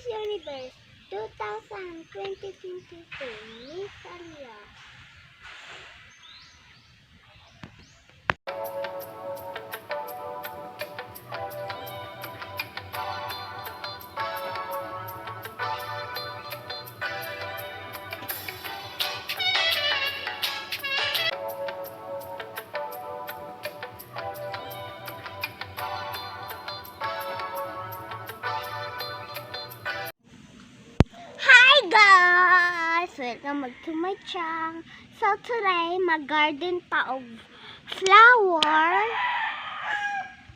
Miss Universe 2022, Miss Aliyah. Hi guys! Welcome back to my channel. So today, mag-garden pa og flower.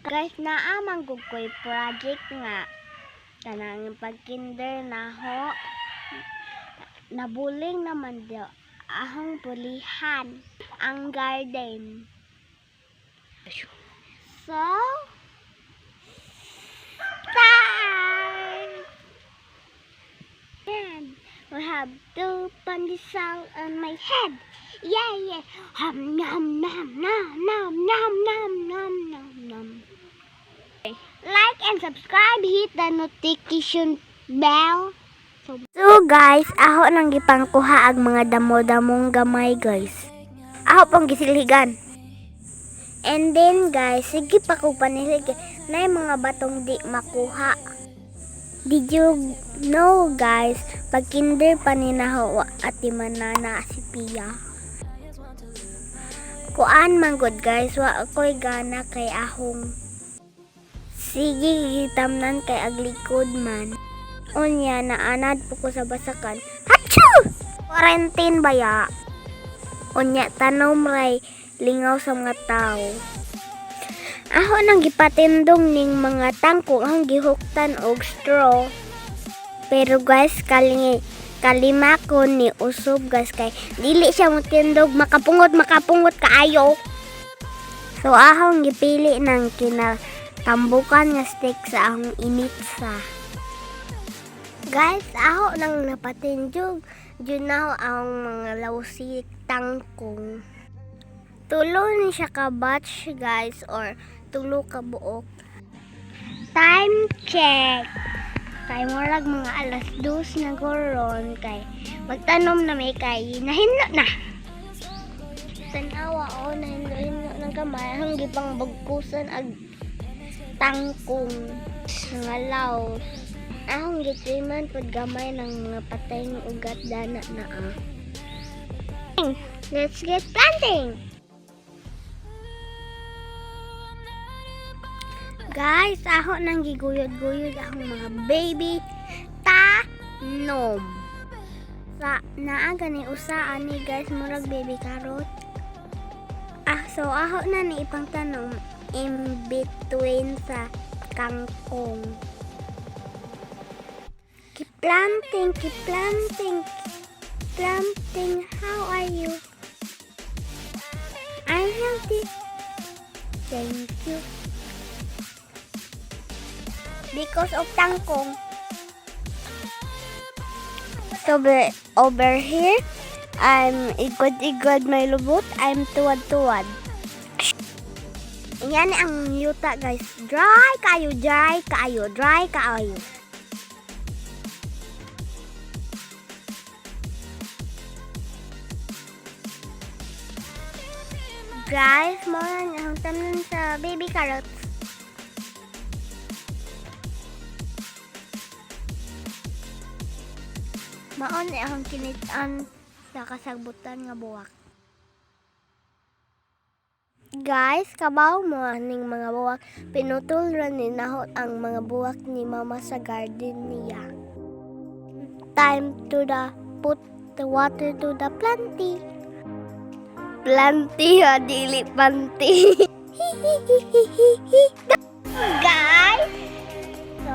Guys, naa man gud ko'y project nga kanang pagkinder na ho. Nabuling naman daw ahong pulihan ang garden. So, start! And we have two pandesal on my head. Yeah. Hum, nom, nom, nom, nom, nom, nom, nom, nom, nom. Like and subscribe. Hit the notification bell. So guys, ako nang gipangkuha ang mga damo-damong gamay, guys. Ako pong gisilhigan. And then guys, sige pa ko panilhig. Na mga batong di makuha. Did you know, guys, pag kinder pa ni naho ati manana si Pia. Kuan man gud guys, wa ako'y gana kay ahong. Sige, gitamnan kay aglikod man. Unya, naanad po ko sa basakan. Hachu! Quarantine baya? Unya, tanom ray lingaw sa mga tao. Ako nang gipatindong ning mga tangkong ang gihuktan og straw. Pero guys, kalingi kalima ko ni usob guys kay dili siya motindog, makapungot makapungot kaayo. So ahong gipili ng kinatambukan nga stick sa ahong initsa. Guys, ako nang napatindog jud na ang mga lawsi tangkong. Tulo ni siya ka batch guys or tulo ka buok. Time check. Kay murag mga 2:00 na goron kay magtanom na may kay nahinlo na. Tanawa o nahinlo-hinlo ng kamay ang gipang bagkusan ag tangkong mga laos. Ahong gitriman pud gamay ng mga patay ng ugat dana na ah. Let's get planting! Guys, ako nang giguyod-guyod akong mga baby tanom. Sa naa gani usa ani guys, murag baby carrot. Ah, so ako na ni ipang tanom in between sa kangkong. Keep planting, keep planting, keep planting. How are you? I'm healthy. Thank you. Because of tangkong. So over here, I'm igod-igod may lubot. I'm tuwad-tuwad. Yan ang yuta guys. Dry kayo, dry kayo, dry kayo. Guys, mo na ang tanan sa baby carrots. Maon ni akong kinit-an sa kasagbutan nga buwak. Guys, kabaw mo aning mga buwak. Pinutol ra ni nahot ang mga buwak ni mama sa garden niya. Time to the put the water to the planty. Planty ha, dili panty. Guys, so,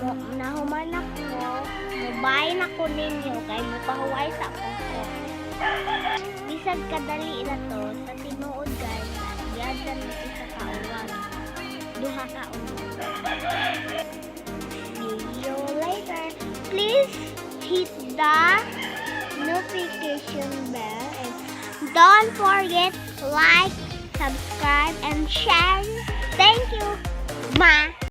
mo, nahuman ako, mobay na ko ninyo kay mupahuway sa ko. Bisag kadali na to sa tinuod guys, giadtan na isa ka oras. Duha ka oras. See you later. Please hit the notification bell and don't forget like, subscribe, and share.